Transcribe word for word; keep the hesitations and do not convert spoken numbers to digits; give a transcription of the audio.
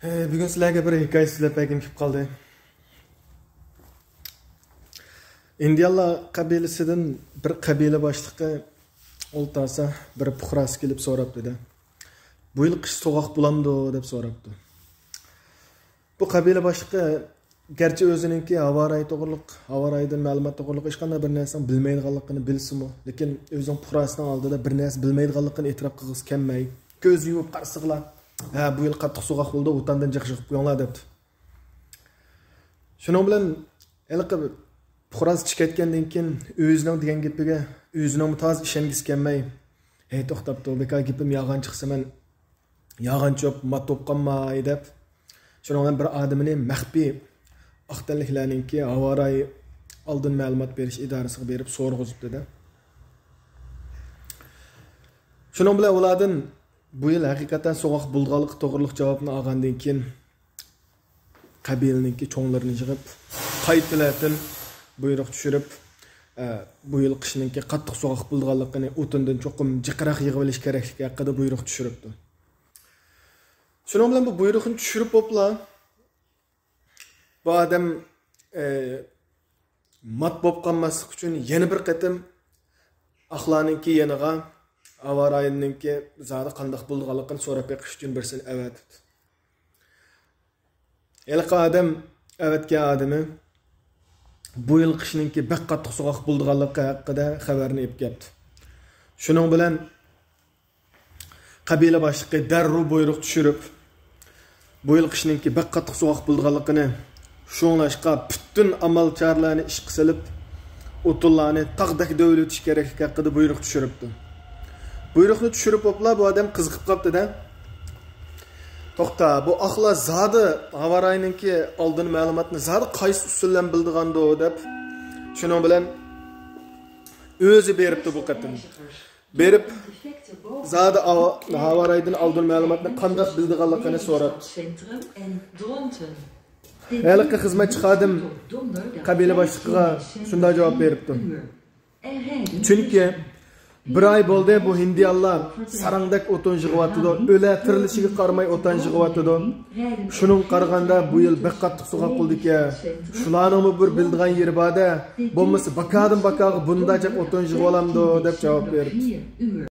ئە، بۈگۈن سىلەرگە بىر ھېكايە سۆزلەپ بەرگۈم كېلىپ قالدى. ئىندىيانلار قەبىلىسىدىن بىر قەبىلە باشلىقى ئولتۇرسا، بىر پۇقراسى كېلىپ سوراپتۇ-دە، «بۇ يىل قىش سوغۇق بولامدۇ؟» دەپ سوراپتۇ. بۇ قەبىلە باشلىقى گەرچە ئۆزىنىڭكى ھاۋا رايى توغرۇلۇق، ھاۋا رايىدىن مەلۇمات توغرۇلۇق ھېچقانداق بىر نەرسىنىڭ بىلمەيدىغانلىقىنى بىلسىمۇ، لېكىن ئۆزىنىڭ پۇقراسىنىڭ ئالدىدا بىر نەرسە بىلمەيدىغانلىقىنى ئېتىراپ قىلغۇسى كەلمەي، كۆزىنى يۇمۇپ قارىسىغىلا، «ھە، بۇ يىل قاتتىق سوغۇق بولىدۇ، ئوتاندىن جىق يىغىپ قويۇڭلار» دەپتۇ. شۇنىڭ بىلەن ھېلىقى پۇقراس چىقىپ كەتكەندىن كېيىن ئۆزىنىڭ دېگەن گېپىگە ئۆزىنىڭمۇ تازا ئىشەنگۈسى كەلمەي، «ھەي، توختاپتۇ، بىكار گېپىم يالغان چىقسا مەن يالغانچى بولۇپ مات بولۇپ قالماي» دەپ، شۇنىڭ بىلەن بىر ئادىمىنى مەخپىي ئاق تەنلىكلەرنىڭكى ھاۋا رايى ئالدىن مەلۇمات بېرىش ئىدارىسىگە بېرىپ سورىغۇزۇپتۇ-دە. شۇنىڭ بىلەن ئۇلاردىن بۇ يىل ھەقىقەتەن سوغۇق بولىدىغانلىقى توغرۇلۇق جاۋابنى ئالغاندىن كېيىن، قەبىلىنىڭكى چوڭلىرىنى يىغىپ، قايتىلەتىن بۇيرۇق چۈشۈرۈپ، ئە، بۇ يىل قىشنىڭكى قاتتىق سوغۇق بولىدىغانلىقىنى، ئوتۇندىن چوقۇم جىقراق يىغىۋېلىش كېرەكلىكى ھەققىدە بۇيرۇق چۈشۈرۈپتۇ. شۇنىڭ بىلەن بۇ بۇيرۇقنى چۈشۈرۈپ بوپلا، بۇ ئادەم، ئە، مات بولۇپ قالماسلىق ئۈچۈن يەنە بىر قېتىم ئاقلارنىڭكى يېنىغا ھاۋا رايىنىڭكى زادى قانداق بولىدىغانلىقىنى سوراپ بېقىش ئۈچۈن بىرسىنى ئەۋەتىپتۇ. ھېلىقى ئادەم ئەۋەتكەن ئادىمى بۇ يىل قىشنىڭكى بەك قاتتىق سوغۇق بولىدىغانلىقى ھەققىدە خەۋەرنى ئېلىپ كەپتۇ. شۇنىڭ بىلەن قەبىلە باشلىقى دەررۇ بۇيرۇق چۈشۈرۈپ، بۇ يىل قىشنىڭكى بەك قاتتىق سوغۇق بولىدىغانلىقىنى، شۇڭلاشقا پۈتۈن ئامال چارىلەرنى ئىشقا سېلىپ، ئوتۇنلارنى تاغدەك دۆۋىلىتىش كېرەكلىكى ھەققىدە بۇيرۇق چۈشۈرۈپتۇ. بۇيرۇقنى چۈشۈرۈپ بوپلا بۇ ئادەم قىزىقىپ قاپتۇ-دە، «توختا، بۇ ئاقلار زادى ھاۋا رايىنىڭكى ئالدىن مەلۇماتنى زادى قايسى ئۇسۇل بىلەن بىلىدىغاندۇ؟» دەپ، شۇنىڭ بىلەن ئۆزى بېرىپتۇ بۇ قېتىم. بېرىپ، زادى ھاۋا، ھاۋا رايىدىن ئالدىن مەلۇماتنى قانداق بىلىدىغانلىقىنى سوراپتۇ. ھېلىقى خىزمەتچى خادىم قەبىلە باشلىقىغا شۇنداق جاۋاب بېرىپتۇ. چۈنكى بىر ئاي بولدى، بۇ ھىندىيانلار ساراڭدەك ئوتۇن يىغىۋاتىدۇ، ئۆلە تىرىلىشىگە قارىماي ئوتۇن يىغىۋاتىدۇ. شۇنىڭغا قارىغاندا، بۇ يىل بەك قاتتىق سوغۇق بولىدىكەن. شۇلارنىڭمۇ بىر بىلىدىغان يېرى بار-دە، بولمىسا باكادىن باكاغا بۇنداق جىق ئوتۇن يىغىۋالامدۇ، دەپ جاۋاب بېرىپتۇ.